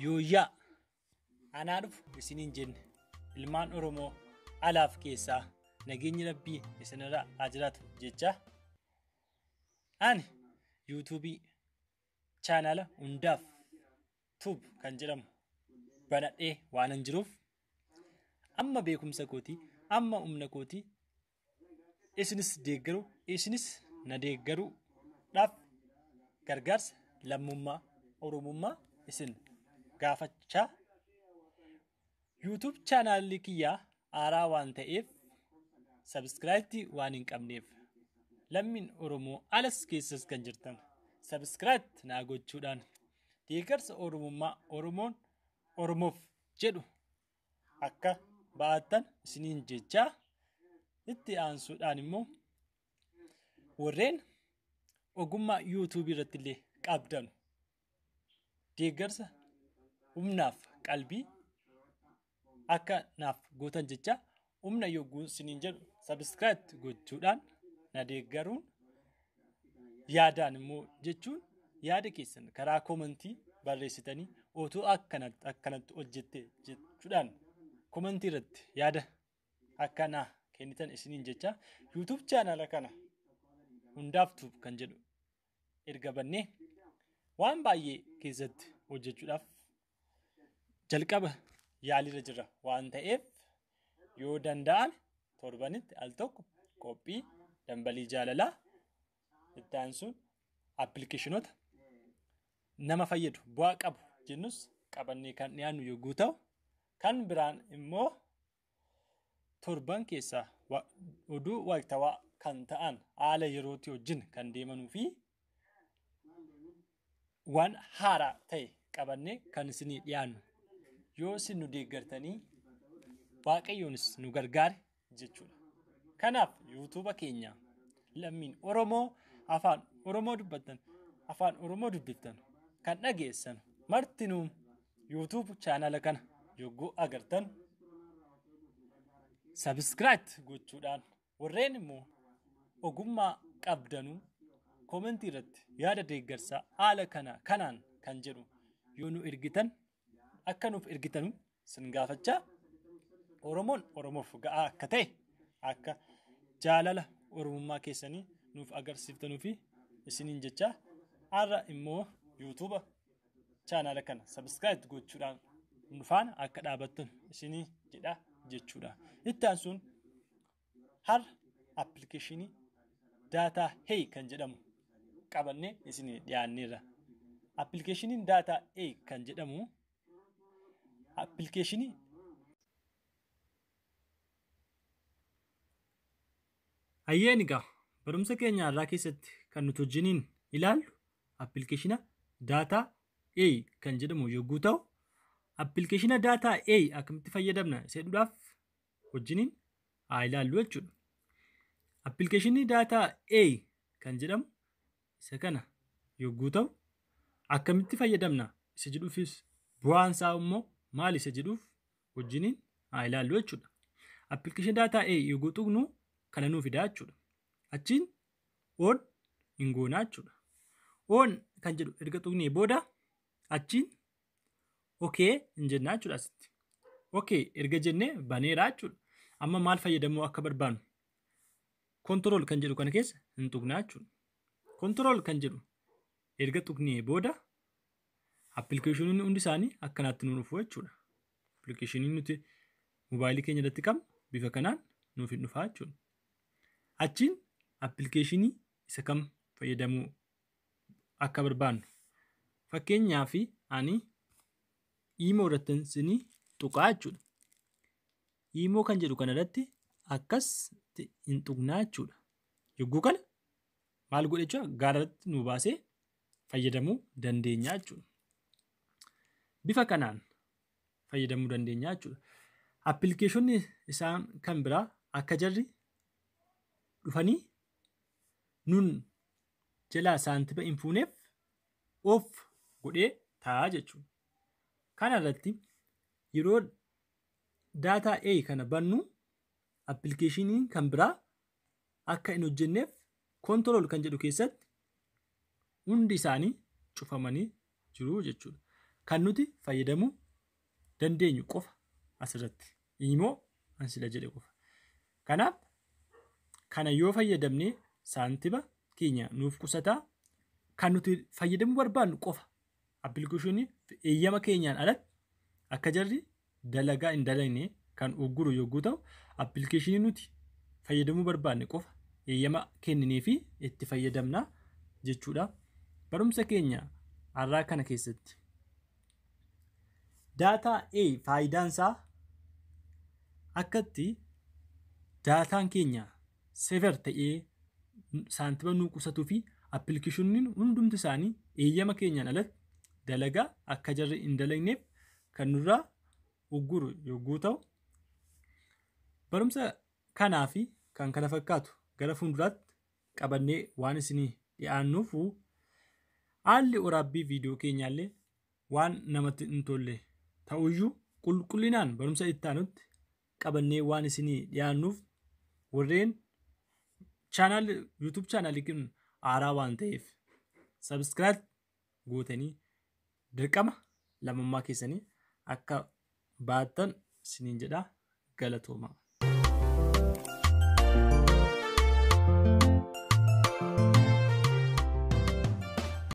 Yooyyaa anaa dhufu isiniin jenne ilmaan Oromoo alaaf keessaa nageenyi Rabbii isinirra haa jiraatu jecha ani yuutuubii chaanala hundaaf tuub kan jedhamu banadhee waanan jiruuf amma beekumsa kootii amma humna kootii isinis deeggaru isinis na deeggaruudhaaf gargaarsa lammummaa Oromummaa isin gaafachaa YouTube chaanaalli kiyyaa haaraa waan ta'eef sabiskiraayibtii waan hin qabneef lammiin Oromoo alas keessas kan jirtan sabiskiraayib naa gochuudhaan deeggarsa Oromummaa Oromoon Oromoof jedhu akka ba'attan isiniin jechaa itti aansuudhaan immoo warreen ogummaa yuutuubii irratti illee qabdan deeggarsa humnaaf qalbii akka naaf gootan jecha humna yogguu isiniin jedhu sabiskiraayib gochuudhaan na deeggaruun yaadaan immoo jechuun yaada keessan karaa koomentii barreessitanii otoo akkanatti hojjette jechuudhaan koomentii irratti yaada akka naa kennitan isiniin jecha yuutuub chaanala kana hundaaf tuub kan jedhu erga bannee waan baay'ee keessatti hojjechuudhaaf jalqaba yaalirra jira waan ta'eef yoo danda'ame torbanitti al tokko qophii dambalii jaalalaa itti aansuun appilikeeshinoota nama fayyadu bu'aa qabu jennus qabannee kan dhiyaannu yogguu ta'u kan biraan immoo torban keessaa oduu waqtawaa kan ta'an haala yerootii wajjin kan deemanuu fi waan haaraa ta'e qabannee kan isinii dhiyaannu yoo isin nu deeggartanii Waaqayyoonis nu gargaare jechuudha. Kanaaf yuutuuba keenya lammiin Oromoo afaan Oromoo dubbattan afaan Oromoo dubbiftan kan dhageessan martinuu yuutuub chaanala kana yogguu agartan sabiskiraayib gochuudhaan warreen immoo ogummaa qabdanuu koomentii irratti yaada deeggarsaa haala kana kanaan kan jedhu yoo nu ergitan akka nuuf ergitanu sin gaafachaa Oromoon Oromoof ga'aa akka ta'e akka jaalala Oromummaa keessanii nuuf agarsiiftanuu fi isiniin jecha har'a immoo yuutuuba chaanala kana sabiskiraayib gochuudhaan nu faana akka dhaabattan isinii jedha jechuudha. Itti aansuun har'a appilikeeshinii daataa hey kan jedhamu qabannee isinii dhiyaanneerra. Appilikeeshiniin daataa hey kan jedhamu appilikeeshinii Hayyeen egaa barumsa keenya har'aa keessatti kan nuti wajjiniin ilaallu appilikeeshina daataa A kan jedhamu yogguu ta'u appilikeeshina daataa A akkamitti fayyadamna isa jedhuudhaaf wajjiniin haa ilaallu jechuudha. Appilikeeshinii daataa A kan jedhamu isa kana yogguu ta'u akkamitti fayyadamna isa jedhuufis bu'aan isaa immoo maal isa jedhuuf wajjiniin haa ilaallu jechuudha. Appilikeeshinii daataa A yogguu tuqnu kana nuu fidaa jechuudha. Achiin on hin goonaa jechuudha. On kan jedhu erga tuqnee booda achiin okee hin jennaa jechuudha asitti. Okee erga jennee baneeraa jechuudha. Amma maal fayyadamuu akka barbaannu kontirool kan jedhu kana keessa hin tuqnaa jechuudha. Kontirool kan jedhu erga tuqnee booda appilikeeshinoonni hundi isaanii akkanaatti nu dhufu jechuudha. Appilikeeshiniin nuti moobaayilii keenya irratti qabnu bifa kanaan nuuf hin dhufaa jechuudha. Achiin appilikeeshinii isa kam fayyadamuu akka barbaannu fakkeenyaaf ani iimoo irratti isinii tuqaa jechuudha. Iimoo kan jedhu kana irratti akkas hin tuqnaa jechuudha. Yogguu kana maal godhe jechuudha gaaratti nu baasee fayyadamuu dandeenya jechuudha. Bifa kanaan fayyadamuu dandeenya jechuudha. Appilikeeshonni isaan kan biraa akka jarri dhufanii nun jalaa saantima hin fuuneef of godhee taa'aa jechuudha. Kana irratti yeroo daataa A kana bannu appilikeeshiniin kan biraa akka hin hojjenneef kontirool kan jedhu keessatti hundi isaanii cufamanii jiru jechuudha. Kan nuti fayyadamuu dandeenyu qofa asirratti. Imoo an sila jedhe qofa. Kanaaf kana yoo fayyadamne saantima keenya nuuf qusataa, kan nuti fayyadamuu barbaannu qofa appilikeeshinii eeyyama keenyaan alatti akka jarri dalagaa hin dalagne kan ugguru yogguu ta'u, appilikeeshinii nuti fayyadamuu barbaanne qofa eeyyama kenninee fi itti fayyadamna jechuudha. Barumsa keenya har'aa kana keessatti Data AI faayidaan isaa akkatti daataan keenya safer ta'ee saantima nuu qusatuu fi appilikeeshiniin hundumti isaanii eeyyama keenyaan alatti dalagaa akka jarri hin dalagneef kan nurraa ugguru yogguu ta'u, barumsa kanaa fi kan kana fakkaatu gara fuulduraatti qabannee waan isinii dhiyaannuuf, haalli waraabbii viidiyoo keenyaallee waan namatti hin tolle ta'uyyuu, qulqullinaan barumsa itti aanutti qabannee waan isinii dhiyaannuuf, warreen channel YouTube chaanaalii kun haaraa waan ta'eef subscribe gootanii dirqama lammummaa keessanii akka baattan isiniin jedha. Galatooma.